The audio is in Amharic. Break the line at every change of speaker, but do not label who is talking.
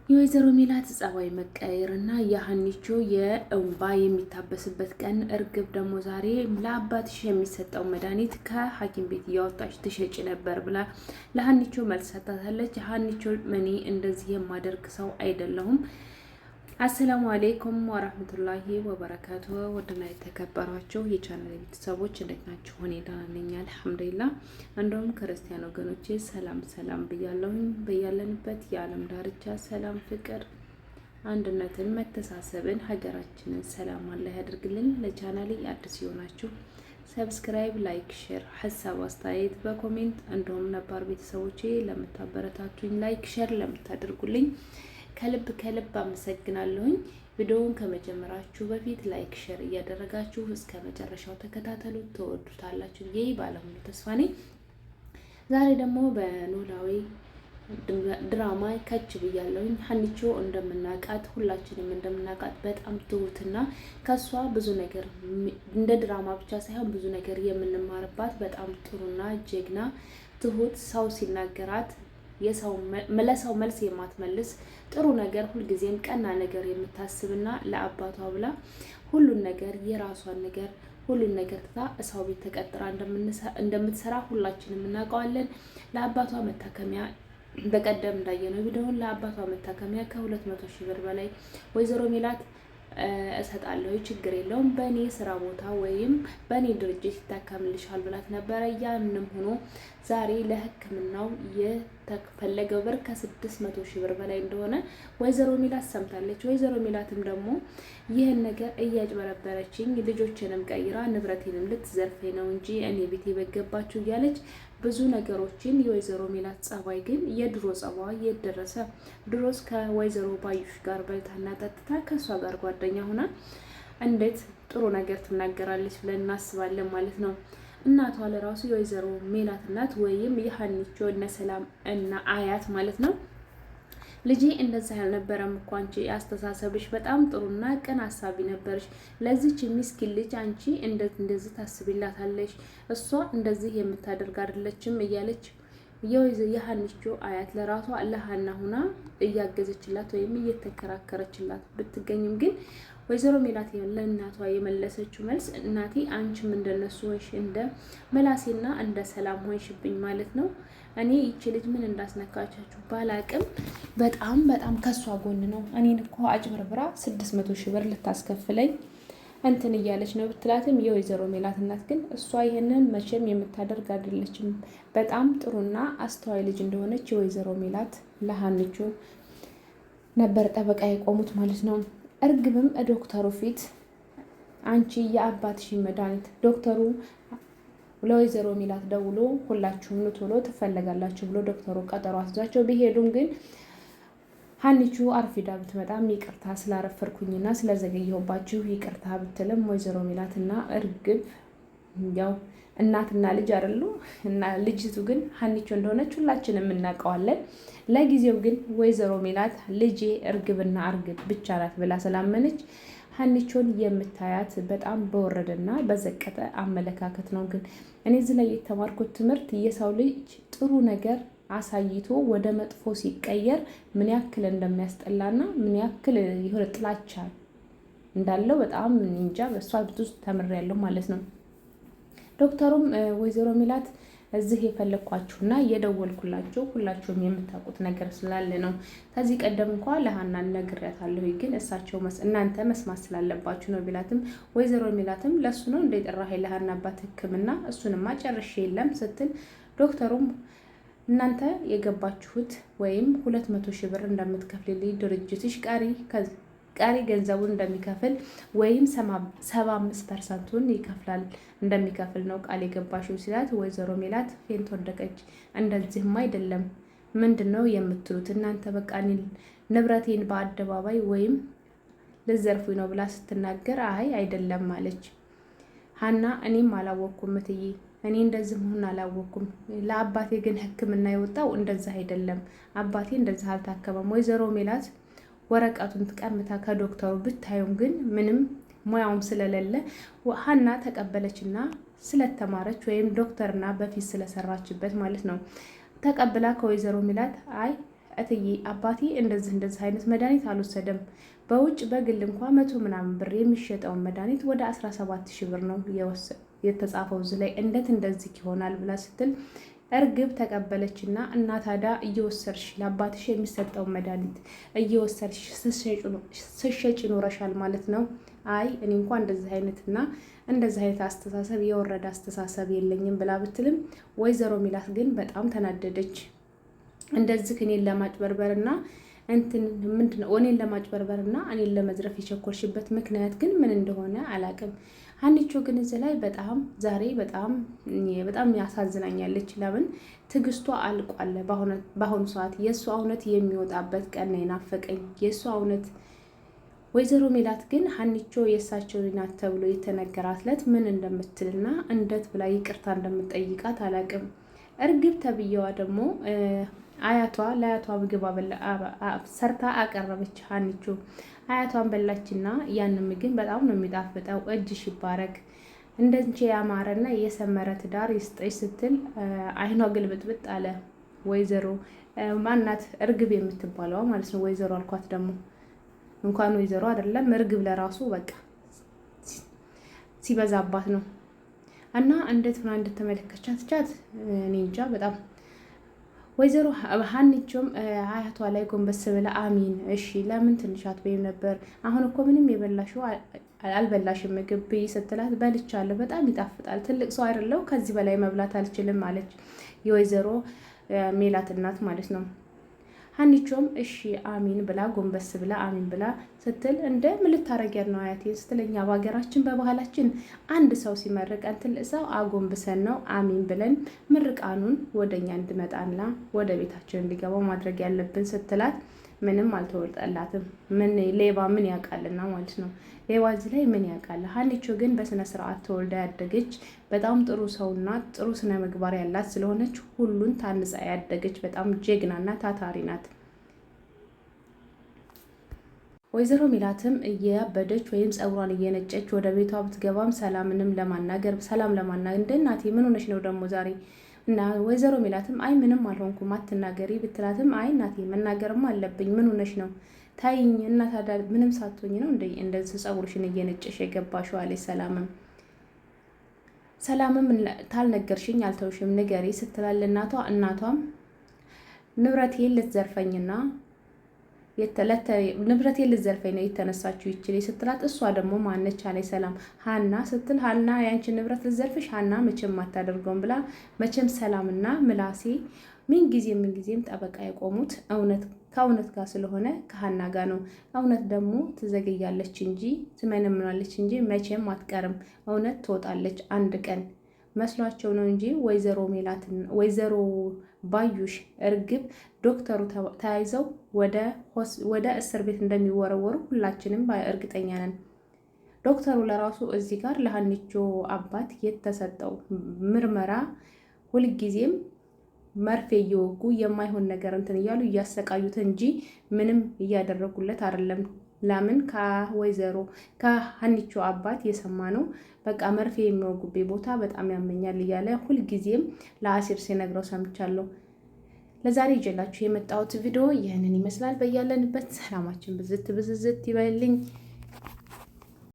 የወይዘሮ ሜላት ጸባይ መቀየር እና የሀኒቾ የእንባ የሚታበስበት ቀን። እርግብ ደግሞ ዛሬ ለአባትሽ የሚሰጠው መድኃኒት ከሐኪም ቤት እያወጣች ትሸጭ ነበር ብላ ለሀኒቾ መልስ ሰጥታታለች። ሀኒቾ እኔ እንደዚህ የማደርግ ሰው አይደለሁም። السلام عليكم ورحمة الله وبركاته። ውድና የተከበራችሁ የቻናል ቤተሰቦች እንዴት ናችሁ? እኔ ደህና ነኝ الحمد لله። እንደውም ክርስቲያን ወገኖቼ ሰላም ሰላም ብያለሁኝ። በያለንበት የዓለም ዳርቻ ሰላም፣ ፍቅር፣ አንድነትን፣ መተሳሰብን ሀገራችንን ሰላም አላህ ያደርግልን። ለቻናሌ አዲስ የሆናችሁ subscribe፣ like፣ share፣ ሀሳብ አስተያየት በ comment እንዲሁም ነባር ቤተሰቦቼ ለምታበረታቱኝ like share ለምታደርጉልኝ ከልብ ከልብ አመሰግናለሁኝ። ቪዲዮውን ከመጀመራችሁ በፊት like፣ share እያደረጋችሁ እስከ መጨረሻው ተከታተሉ። ትወዱታላችሁ ብዬ ባለሙሉ ተስፋ ነኝ። ዛሬ ደግሞ በኖላዊ ድራማ ከች ብያለሁኝ። ሀኒቾ እንደምናውቃት ሁላችንም እንደምናውቃት በጣም ትሁትና ከሷ ብዙ ነገር እንደ ድራማ ብቻ ሳይሆን ብዙ ነገር የምንማርባት በጣም ጥሩና ጀግና ትሁት ሰው ሲናገራት ለሰው መልስ የማትመልስ ጥሩ ነገር ሁልጊዜም ቀና ነገር የምታስብና ለአባቷ ብላ ሁሉን ነገር የራሷን ነገር ሁሉን ነገር ትታ እሰው ቤት ተቀጥራ እንደምትሰራ ሁላችንም እናውቀዋለን። ለአባቷ መታከሚያ በቀደም እንዳየነው ቪዲዮውን ለአባቷ መታከሚያ ከ200,000 ብር በላይ ወይዘሮ ሜላት እሰጣለሁ፣ ችግር የለውም በእኔ ስራ ቦታ ወይም በእኔ ድርጅት ይታከምልሻል ብላት ነበረ። ያንም ሆኖ ዛሬ ለሕክምናው የተፈለገው ብር ከ600,000 ብር በላይ እንደሆነ ወይዘሮ ሚላት ሰምታለች። ወይዘሮ ሚላትም ደግሞ ይህን ነገር እያጭበረበረችኝ ልጆችንም ቀይራ ንብረቴንም ልትዘርፌ ነው እንጂ እኔ ቤቴ በገባችሁ እያለች ብዙ ነገሮችን የወይዘሮ ሜላት ጸባይ ግን የድሮ ጸባዋ የት ደረሰ? ድሮስ ከወይዘሮ ባዩሽ ጋር በልታና ጠጥታ ከእሷ ጋር ጓደኛ ሆና እንዴት ጥሩ ነገር ትናገራለች ብለን እናስባለን ማለት ነው። እናቷ ለራሱ የወይዘሮ ሜላት እናት ወይም የሀኒቾ እነ ሰላም እና አያት ማለት ነው። ልጄ እንደዛ ያልነበረም እኮ አንቺ አስተሳሰብሽ በጣም ጥሩና ቅን አሳቢ ነበርሽ። ለዚች ሚስኪን ልጅ አንቺ እንደዚህ ታስቢላታለሽ፣ እሷ እንደዚህ የምታደርግ አይደለችም እያለች የሀኒቾ አያት ለራሷ ለሀና ሁና እያገዘችላት ወይም እየተከራከረችላት ብትገኝም ግን ወይዘሮ ሜላት ለእናቷ የመለሰችው መልስ እናቴ አንቺም እንደነሱ ሆንሽ፣ እንደ መላሴና እንደ ሰላም ሆንሽብኝ ማለት ነው። እኔ ይቺ ልጅ ምን እንዳስነካቻችሁ ባላቅም በጣም በጣም ከሷ ጎን ነው። እኔን እኮ አጭበርብራ 600,000 ብር ልታስከፍለኝ እንትን እያለች ነው ብትላትም የወይዘሮ ሜላት እናት ግን እሷ ይህንን መቼም የምታደርግ አይደለችም። በጣም ጥሩና አስተዋይ ልጅ እንደሆነች የወይዘሮ ሜላት ለሀንቹ ነበር ጠበቃ የቆሙት ማለት ነው። እርግብም ዶክተሩ ፊት አንቺ የአባትሽን መድኃኒት ዶክተሩ ለወይዘሮ ሚላት ደውሎ ሁላችሁም ኑ ቶሎ ትፈለጋላችሁ ብሎ ዶክተሩ ቀጠሮ አስዟቸው ቢሄዱም ግን ሀኒቹ አርፊዳ ብትመጣም ይቅርታ ስላረፈርኩኝና ስለዘገየሁባችሁ ይቅርታ ብትልም ወይዘሮ ሚላትና እርግብ ያው እናትና ልጅ አይደሉ እና ልጅቱ ግን ሀኒቾ እንደሆነች ሁላችንም እናውቀዋለን። ለጊዜው ግን ወይዘሮ ሜላት ልጄ እርግብና እርግብ ብቻ ናት ብላ ስላመነች ሀኒቾን የምታያት በጣም በወረደና በዘቀጠ አመለካከት ነው። ግን እኔ እዚህ ላይ የተማርኩት ትምህርት የሰው ልጅ ጥሩ ነገር አሳይቶ ወደ መጥፎ ሲቀየር ምን ያክል እንደሚያስጠላና ምን ያክል የሆነ ጥላቻ እንዳለው በጣም እንጃ። በእሷ ብዙ ተምሬያለሁ ማለት ነው። ዶክተሩም ወይዘሮ ሚላት እዚህ የፈለግኳችሁና የደወልኩላችሁ ሁላችሁም የምታውቁት ነገር ስላለ ነው። ከዚህ ቀደም እንኳ ለሀና ነግሬያታለሁ፣ ግን እሳቸው እናንተ መስማት ስላለባችሁ ነው ቢላትም ወይዘሮ ሚላትም ለእሱ ነው እንደ የጠራኸኝ ለሀና አባት ሕክምና እሱንማ ጨርሼ የለም ስትል ዶክተሩም እናንተ የገባችሁት ወይም 200,000 ብር እንደምትከፍልልኝ ድርጅትሽ ቀሪ ገንዘቡን እንደሚከፍል ወይም 75%ቱን ይከፍላል እንደሚከፍል ነው ቃል የገባሽው ሲላት፣ ወይዘሮ ሜላት faint ወደቀች። እንደዚህም አይደለም ምንድን ነው የምትሉት እናንተ? በቃ ንብረቴን በአደባባይ ወይም ልዘርፉኝ ነው ብላ ስትናገር፣ አይ አይደለም አለች ሀና። እኔም አላወቅኩም እትዬ፣ እኔ እንደዚህ መሆን አላወቅኩም። ለአባቴ ግን ሕክምና የወጣው እንደዚህ አይደለም፣ አባቴ እንደዚህ አልታከመም። ወይዘሮ ሜላት ወረቀቱን ቀምታ ከዶክተሩ ብታዩም ግን ምንም ሙያውም ስለሌለ ሀና ተቀበለችና ስለተማረች ወይም ዶክተርና በፊት ስለሰራችበት ማለት ነው ተቀብላ ከወይዘሮ ሚላት አይ እትዬ አባቴ እንደዚህ እንደዚህ አይነት መድኃኒት አልወሰደም፣ በውጭ በግል እንኳ 100 ምናምን ብር የሚሸጠውን መድኃኒት ወደ 17,000 ብር ነው የተጻፈው እዚህ ላይ፣ እንዴት እንደዚህ ይሆናል ብላ ስትል እርግብ ተቀበለችና እና ታዲያ እየወሰድሽ ለአባትሽ የሚሰጠውን መድኃኒት እየወሰድሽ ስሸጭ ይኖረሻል ማለት ነው። አይ እኔ እንኳ እንደዚህ አይነትና እንደዚህ አይነት አስተሳሰብ የወረደ አስተሳሰብ የለኝም ብላ ብትልም ወይዘሮ ሚላት ግን በጣም ተናደደች። እንደዚህ እኔን ለማጭበርበርና እንትን ምንድን ነው እኔን ለማጭበርበርና እኔን ለመዝረፍ የቸኮልሽበት ምክንያት ግን ምን እንደሆነ አላቅም። ሀኒቾ ግን እዚህ ላይ በጣም ዛሬ በጣም በጣም ያሳዝናኛለች። ለምን ትዕግስቷ አልቋል። በአሁኑ ሰዓት የእሷ እውነት የሚወጣበት ቀን ነው የናፈቀኝ የእሷ እውነት። ወይዘሮ ሜላት ግን ሀኒቾ የእሳቸው ናት ተብሎ የተነገራት ዕለት ምን እንደምትልና እንዴት ብላ ይቅርታ እንደምትጠይቃት አላቅም። እርግብ ተብዬዋ ደግሞ አያቷ ለአያቷ ምግብ ሰርታ አቀረበች። ሀኒቾ አያቷን በላችና ያንን ምግብ በጣም ነው የሚጣፍጠው፣ እጅሽ ይባረክ፣ እንደንቺ ያማረና የሰመረ ትዳር ይስጠሽ ስትል አይኗ ግልብጥብጥ አለ። ወይዘሮ ማናት እርግብ የምትባለዋ ማለት ነው። ወይዘሮ አልኳት ደግሞ እንኳን ወይዘሮ አይደለም እርግብ ለራሱ በቃ ሲበዛባት ነው። እና እንዴት ሆና እንደተመለከቻት ቻት እኔ እንጃ በጣም። ወይዘሮ ሀኒቾም አያቷ ላይ ጎንበስ ብላ አሚን፣ እሺ ለምን ትንሽ አትበይም ነበር? አሁን እኮ ምንም የበላሽው አልበላሽም ምግብ ብይ ስትላት፣ በልቻለሁ፣ በጣም ይጣፍጣል፣ ትልቅ ሰው አይደለሁ ከዚህ በላይ መብላት አልችልም አለች። የወይዘሮ ሜላት እናት ማለት ነው። ሀኒቾም እሺ አሚን ብላ ጎንበስ ብላ አሚን ብላ ስትል እንደ ምን ልታረጊያት ነው አያቴ ስትለኛ፣ በሀገራችን በባህላችን አንድ ሰው ሲመርቀን ትልቅ ሰው አጎንብሰን ነው አሚን ብለን ምርቃኑን ወደኛ እንዲመጣና ወደ ቤታችን እንዲገባው ማድረግ ያለብን ስትላት ምንም አልተወጠላትም። ምን ሌባ ምን ያውቃልና ማለት ነው። ሌባ እዚህ ላይ ምን ያውቃል? ሀኒቾ ግን በስነ ስርዓት ተወልዳ ያደገች በጣም ጥሩ ሰውና ጥሩ ስነ ምግባር ያላት ስለሆነች ሁሉን ታንጻ ያደገች በጣም ጀግናና ታታሪ ናት። ወይዘሮ ሚላትም እያበደች ወይም ጸጉሯን እየነጨች ወደ ቤቷ ብትገባም ሰላምንም ለማናገር ሰላም ለማናገር እንደ እናቴ ምን ሆነች ነው ደግሞ ዛሬ? እና ወይዘሮ ሜላትም አይ ምንም አልሆንኩም አትናገሪ ብትላትም አይ እናቴ መናገርም አለብኝ፣ ምን ሆነሽ ነው ታይኝ እና ታዲያ ምንም ሳትሆኝ ነው እንደዚህ ጸጉርሽን እየነጨሽ የገባሽው አለች። ሰላምም ሰላምም ታልነገርሽኝ አልተውሽም ንገሪ ስትላል እናቷ እናቷም ንብረቴን ልትዘርፈኝና ንብረቴን ልትዘርፈኝ ነው የተነሳችው ይችል ስትላት፣ እሷ ደግሞ ማነች አለች ሰላም። ሀና ስትል ሀና ያንቺን ንብረት ልዘርፍሽ ሀና መቼም አታደርገውም ብላ መቼም ሰላምና ምላሴ ምንጊዜም ምንጊዜም ጠበቃ የቆሙት እውነት ከእውነት ጋር ስለሆነ ከሀና ጋር ነው። እውነት ደግሞ ትዘገያለች እንጂ ትመነምናለች እንጂ መቼም አትቀርም። እውነት ትወጣለች አንድ ቀን መስሏቸው ነው እንጂ ወይዘሮ ሜላትን ወይዘሮ ባዩሽ እርግብ ዶክተሩ ተያይዘው ወደ እስር ቤት እንደሚወረወሩ ሁላችንም እርግጠኛ ነን። ዶክተሩ ለራሱ እዚህ ጋር ለሀኒቾ አባት የተሰጠው ምርመራ ሁልጊዜም መርፌ እየወጉ የማይሆን ነገር እንትን እያሉ እያሰቃዩት እንጂ ምንም እያደረጉለት አይደለም። ለምን ከወይዘሮ ከሀኒቾ አባት የሰማ ነው። በቃ መርፌ የሚወጉቤ ቦታ በጣም ያመኛል እያለ ሁልጊዜም ለአሲር ሲነግረው ሰምቻለሁ። ለዛሬ ይዤላችሁ የመጣሁት ቪዲዮ ይህንን ይመስላል። በያለንበት ሰላማችን ብዝት ብዝዝት ይበልልኝ።